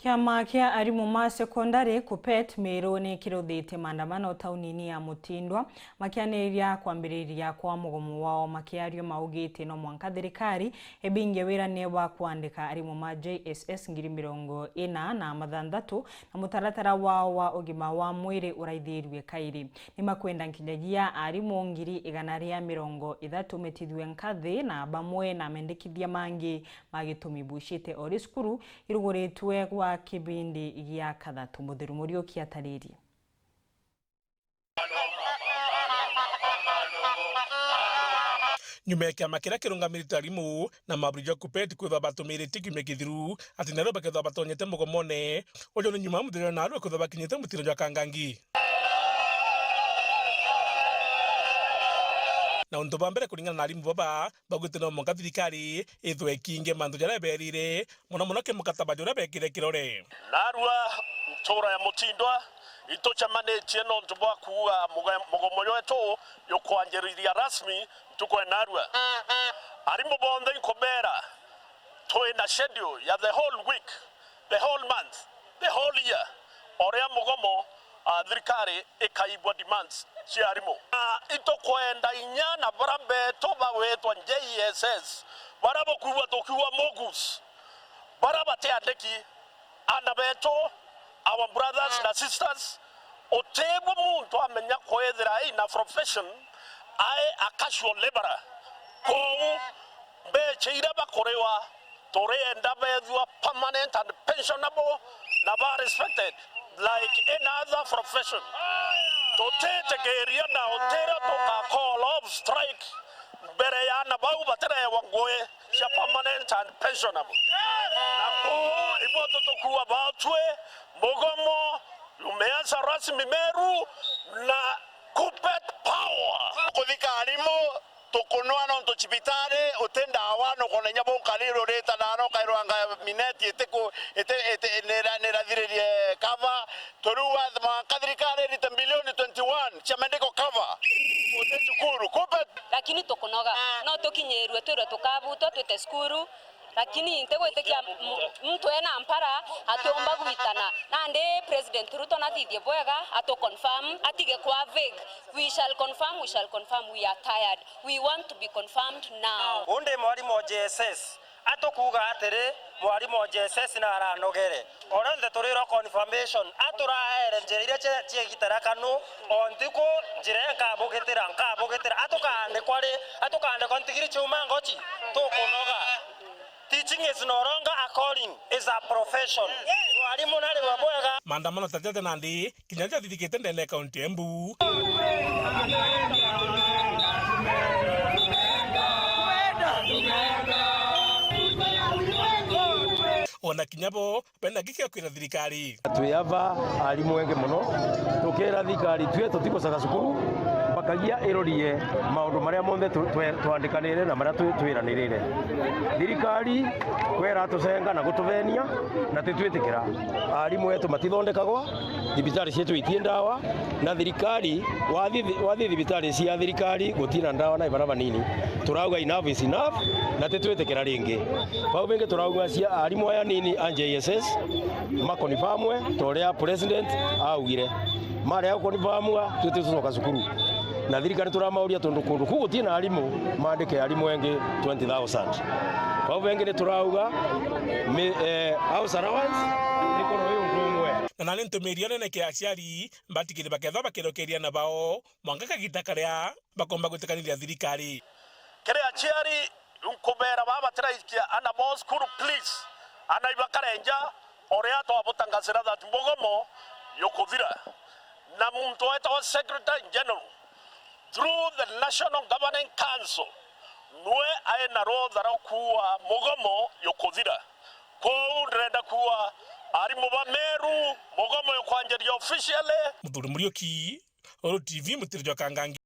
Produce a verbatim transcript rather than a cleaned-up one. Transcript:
Kiama kia arimu ma sekondari, KUPPET, Meru ni kiruthitie maandamano taunini ya Mutindwa, makianiria kwambiriria kwa mugomo wao, makiario maugite no mwanka thirikari ibinge wirane bwa kwandika arimu ma J S S ngiri mirongo ina na mathanthatu na mutaratara wao wa ugima wa mwiri uraithirue kairi. Ni makwenda nkinyagia arimu ngiri igana ria mirongo ithatu metithue nkathi na bamwe na mendekithia mangi ma gitumi bucite o ri cukuru iruguritwe gwa kibindi gia kathatu. Mutheru Muriuki atariri. Nyuma ya kiama kiria kirungamirite arimu na maburi jwa KUPPET kwithwa batumiritie kiumia kithiru ati narua bakethwa batonyete mugomone, uju ni nyuma ya muthenya narua kwithwa bakinyite mutino jwa Kangangi. Na untu bwa mbere, kuringana na arimu baba, baugite no mwanka thirikari ithwe ikinge mantu jaria berire, mono mono kimukataba juria bekire kirore. Narua ntura ya Mutindwa, itucemanitie nontu bwa kuuga muge-, mugomo jwetu jukwanjiriria rasmi ntuku ya narua. Arimu bonthe inkubera, twi na schedule ya the whole week, the whole month, the whole year, uria mugomo, ah, thirikari ikaigua demands cia arimu. Na itukwenda inya na bara betu bagwitwa J S S, bara bukuigua tukiuga MOGUS, bara batiandiki, ana betu, our brothers na sisters, utibwe muntu amenya kwithira ina profession ai a casual laborer. Kwou mbecha iria bakuriwa turienda bethua permanent and pensionable na ba respected like any other profession. Tutitikiria na utira tuka call off strike mbere ya ana bau batirewa ngui cia permanent and pensionable. Na kwou ibo tutukuwa batwi mugomo, umeanza rasmi Meru na KUPPET power. Kuthika arimu tukunwa nontu cibitari uti ndawa, nukona inya bunkari rurita na nokairwanga mineti itiku iti iti nira nirathiririe kava. Turiuga mwanka thirikari irite bilioni twenty one cia medical cover. Uti cukuru, KUPPET. Lakini tukunoga, no tukinyirue twirwe tukabutwa twite cukuru, lakini ntigwitikia mu-, muntu ena mpara atiumba gwitana. Nandi President Ruto nathithie bwega, atu confirm, atige kwa vague. We shall confirm, we shall confirm, we are tired. We want to be confirmed now. Undi mwarimu wa J S S, atukuuga atiri, mwarimu wa J S S na aranogere. O rionthe turirwa confirmation, aturaere njira iria cia, cia gitarakanu, o ntuku njira nkabugitira, nkabugitira, atukaandikwa ri, atukaandikwa ntigiri ciuma ngochi, tukunoga. Teaching is no longer a calling, is a profession. Mwarimu nari wa bwega. Maandamano ta jaja nandi kinya jathithikite ndene ya kaunti ya Embu. Ona kinya bo bena giki ya kwira thirikari. Twi ava arimu engi mono, tukira thirikari tue tutigucaga cukuru, bakagia irorie maundu maria monthe tu-, twe-, twandikanire na maria twi-, twiranirire. Thirikari kwera tucenga na gutuvenia, na titwitikira. Arimu etu matithondekagwa, thibitari cietu itie ndawa, na thirikari, wathi thi-, wathi thibitari cia thirikari gutina ndawa na ibara banini. Turauga enough is enough, na titwitikira ringi. Bau bingi turauga cia arimu aya nini a J S S, makonifamwe, ta uria president augire. Maria gukonifamwa, twi titucoka cukuru. Na thirikari turamauria tondu kundu kuu gutina arimu, maandike arimu engi twenty thousand. Bau bengi ni turauga mi-, eh, house allowance ikorwe i undu umwe. Na nani ntumiria nene kia aciari mbatigiri bakethwa bakirokeria na bao mwanka kagita karia bakomba gwitikaniria thirikari. Kiri aciari, nkubera baba batiraikia ana bo cukuru, please. Ana ibakare nja, uria twabutangasira that mugomo yukuthira. Na muntu wetagwa Secretary General, through the National Governing Council, nwe aina rutha rwa kuuga mugomo yukuthira. Kwou ndirenda kuuga arimu ba Meru, mugomo yukwanjiria officially. Muthuri Muriuki, Uru T V, mutiri jwa Kangangi.